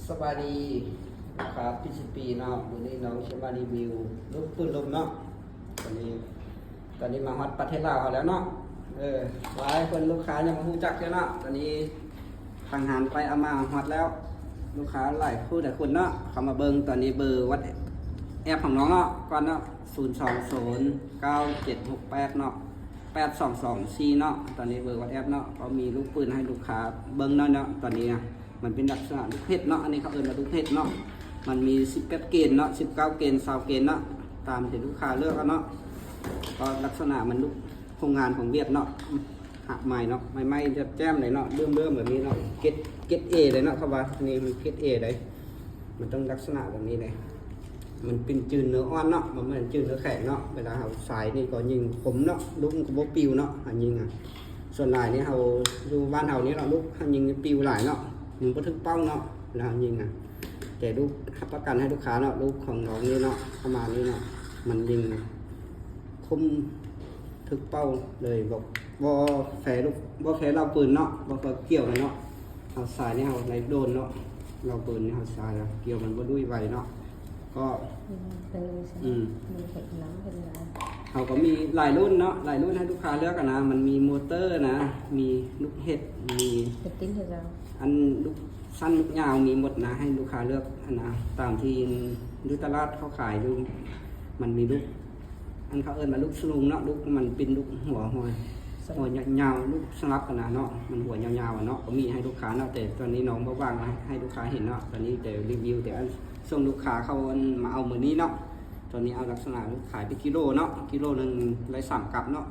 ສະບາຍດີລູກຄ້າ ພີຊີພີ ເນາະ, ມື້ນີ້ນ້ອງຊິມາຣີວິວລູກປືນລົມເນາະ. ຕອນນີ້ ຕອນນີ້ມາຮອດປະເທດລາວເຮົາແລ້ວເນາະ. ເອີ ຫຼາຍຄົນລູກຄ້າຍັງບໍ່ຮູ້ຈັກເທື່ອເນາະ. ຕອນນີ້ທາງຮ້ານໄປເອົາມາຮອດແລ້ວ, ລູກຄ້າຫຼາຍຜູ້ຫຼາຍຄົນເນາະ ເຂົ້າມາເບິ່ງ. ຕອນນີ້ເບີວັອດແອັບຂອງນ້ອງເນາະ ກ່ອນເນາະ ສູນສອງສູນ ເກົ້າເຈັດຫົກແປດເນາະ ແປດສອງສອງສີ່ເນາະ. ຕອນນີ້ເບີວັອດແອັບເນາະ ກໍມີລູກປືນໃຫ້ລູກຄ້າເບິ່ງເນາະ. ຕອນນີ້ນະ ມັນເປັນລັກສະນະລູກເຫັດເນາະ, ອັນນີ້ເຂົາເອີ້ນວ່າລູກເຫັດເນາະ. ມັນມີສິບແປດເກນເນາະ ສິບເກົ້າເກນ ຊາວເກນເນາະ ຕາມທີ່ລູກຄ້າເລືອກເອົາເນາະ. ກໍລັກສະນະມັນລູກໂຮງງານຂອງຫວຽດເນາະ ຫັກໃໝ່ເນາະ, ໃໝ່ໆແຈ່ມໆເລີຍເນາະ, ເລີ່ມໆແບບນີ້ເນາະ. ເກຣດ ເກຣດເອເລີຍເນາະ ເຂົາວ່ານີ້ມັນເກຣດເອເລີຍ. ມັນຕ້ອງລັກສະນະແບບນີ້ເລີຍ. ມັນເປັນຈືນເນື້ອອ່ອນເນາະ, ມັນບໍ່ແມ່ນຈືນເນື້ອແຂງເນາະ. ເວລາເຮົາສາຍນີ້ກໍຍິງຄົມເນາະ, ລູກມັນກໍບໍ່ປິວເນາະ ເຮົາຍິງອະ. ສ່ວນຫຼາຍນີ້ເຮົາ ຢູ່ບ້ານເຮົານີ້ເນາະ ລູກເຮົາຍິງປິວຫຼາຍເນາະ, ມັນບໍ່ຖືກເປົ້າເນາະ ເວລາເຮົາຍິງອະ. ແຕ່ລູກຮັບປະກັນໃຫ້ລູກຄ້າເນາະ, ລູກຂອງນ້ອງນີ້ເນາະ ປະມານນີ້ເນາະ ມັນຍິງຄົມ ຖືກເປົ້າເລີຍ. ບໍ່ ບໍ່ແຟລູກ ບໍ່ແຟເລົາປືນເນາະ, ບໍ່ແຟກ່ຽວເນາະ. ເຮົາສາຍນີ້ເຮົາໄດ້ໂດນເນາະ, ເລົາປືນນີ້ເຮົາສາຍແລ້ວ ກ່ຽວມັນບໍ່ດຸ້ຍໄວເນາະ. ກໍ ອືມ ເອີ ອືມ ມີເຫັດນຳເປັນລາຍ ເຮົາກໍມີຫຼາຍລຸ້ນເນາະ, ຫຼາຍລຸ້ນໃຫ້ລູກຄ້າເລືອກນະ. ມັນມີມໍເຕີນະ, ມີລູກເຫັດ ມີເຫັດຕິ້ງເຫັດລາວ ອັນລູກສັ້ນລູກຍາວມີໝົດນະ ໃຫ້ລູກຄ້າເລືອກຫັ້ນນະ. ຕາມທີ່ຢູ່ຕະຫຼາດເຂົາຂາຍຢູ່ ມັນມີລູກ ອັນເຂົາເອີ້ນວ່າລູກສະໂລງເນາະ, ລູກມັນເປັນລູກຫົວ ຫົວ ສະໂລງ ຫົວຍາວໆ ລູກສະຫຼັບຫັ້ນນະເນາະ, ມັນຫົວຍາວໆອະເນາະ. ກໍມີໃຫ້ລູກຄ້າເນາະ, ແຕ່ຕອນນີ້ນ້ອງບໍ່ວ່າງໃຫ້ ໃຫ້ລູກຄ້າເຫັນເນາະ. ຕອນນີ້ແຕ່ຣີວິວແຕ່ອັນສົ່ງລູກຄ້າເຂົາ ອັນມາເອົາມື້ນີ້ເນາະ. ຕອນນີ້ເອົາລັກສະນະລູກຂາຍເປັນກິໂລເນາະ, ກິໂລໜຶ່ງໄດ້ສາມກັບເນາະ.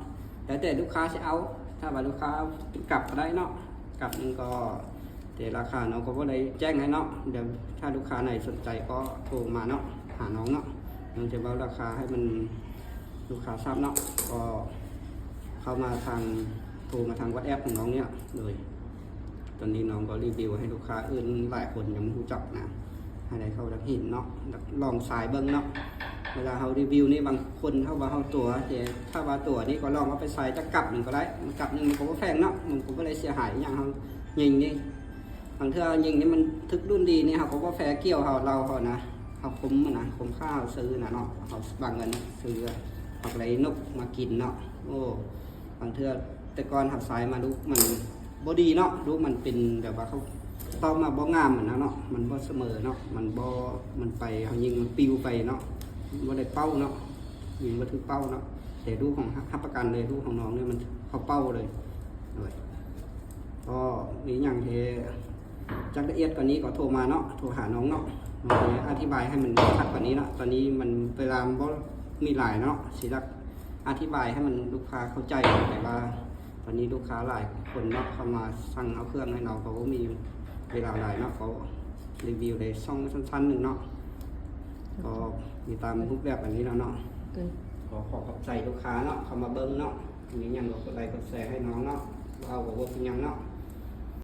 ແລ້ວແຕ່ລູກຄ້າຊິເອົາ, ຖ້າວ່າລູກຄ້າເອົາເປັນກັບກໍໄດ້ເນາະ, ກັບໜຶ່ງກໍ ແຕ່ລາຄານ້ອງກໍບໍ່ໄດ້ແຈ້ງໃຫ້ເນາະ. ດຽວຖ້າລູກຄ້າໃດສົນໃຈກໍໂທມາເນາະ ຫານ້ອງເນາະ, ນ້ອງຈະເວົ້າລາຄາໃຫ້ມັນ ລູກຄ້າຊາບເນາະ. ກໍເຂົ້າມາທາງ ໂທມາທາງວັອດແອັບຂອງນ້ອງນີ້ເລີຍ. ຕອນນີ້ນ້ອງກໍຣີວິວໃຫ້ລູກຄ້າອື່ນຫຼາຍຄົນຍັງບໍ່ຮູ້ຈັກນະ, ໃຫ້ໄດ້ເຂົາໄດ້ເຫັນເນາະ, ລອງສາຍເບິ່ງເນາະ. ເວລາເຮົາຣີວິວນີ້ ບາງຄົນເຂົາວ່າເຮົາຕົວະ, ແຕ່ຖ້າວ່າຕົວະນີ້ກໍລອງເອົາໄປໃສ່ຈັກກັບໜຶ່ງກໍໄດ້, ກັບໜຶ່ງມັນກໍບໍ່ແພງເນາະ, ມັນກໍບໍ່ໄດ້ເສຍຫາຍຫຍັງ. ເຮົາຍິງນີ້ ບາງເທື່ອຍິງນີ້ມັນຖືກລຸ້ນດີນີ້ ເຮົາກໍບໍ່ແຟກ່ຽວເຮົາ ເລົ່າເຮົານະ, ເຮົາຄົມນະ ຄົມຄ່າເຮົາຊື້ນະເນາະ, ເຮົາຫວັງເງິນຊື້ ເຮົາກໍໄດ້ນົກມາກິນເນາະ. ໂອ້ ບາງເທື່ອແຕ່ກ່ອນເຮົາສາຍມາ ລູກມັນບໍ່ດີເນາະ, ລູກມັນເປັນແບບວ່າເຂົາເປົ້າມາບໍ່ງາມຫັ້ນນະເນາະ, ມັນບໍ່ສະເໝີເນາະ, ມັນບໍ່ ມັນໄປ ເຮົາຍິງມັນປິວໄປເນາະ, ບໍ່ໄດ້ເປົ້າເນາະ, ຍິງບໍ່ຖືກເປົ້າເນາະ. ແຕ່ລູກຂອງ ຮັບປະກັນເລີຍ ລູກຂອງນ້ອງນີ້ມັນເຂົ້າເປົ້າເລີຍ. ໂດຍ ກໍມີຫຍັງທີ່ ຈັກລະອຽດກວ່ານີ້ກໍໂທມາເນາະ, ໂທຫານ້ອງເນາະ, ນ້ອງຈະອະທິບາຍໃຫ້ມັນຄັກກວ່ານີ້ເນາະ. ຕອນນີ້ມັນເວລາມັນບໍ່ມີຫຼາຍເນາະ, ຊິລັກອະທິບາຍໃຫ້ມັນລູກຄ້າເຂົ້າໃຈ, ແຕ່ວ່າຕອນນີ້ລູກຄ້າຫຼາຍຄົນເນາະ ເຂົ້າມາສັ່ງເອົາເຄື່ອງໃຫ້ນ້ອງ, ກໍບໍ່ມີເວລາຫຼາຍເນາະ, ກໍຣີວິວໄດ້ຊ່ອງສັ້ນໆໜຶ່ງເນາະ. ກໍມີຕາມຮູບແບບອັນນີ້ແລ້ວເນາະ. ໂອເຄ ກໍຂໍຂອບໃຈລູກຄ້າເນາະ ເຂົ້າມາເບິ່ງເນາະ, ມີຫຍັງກໍກົດໄລກົດແຊໃຫ້ນ້ອງເນາະ, ບໍ່ເອົາກໍບໍ່ເປັນຫຍັງເນາະ.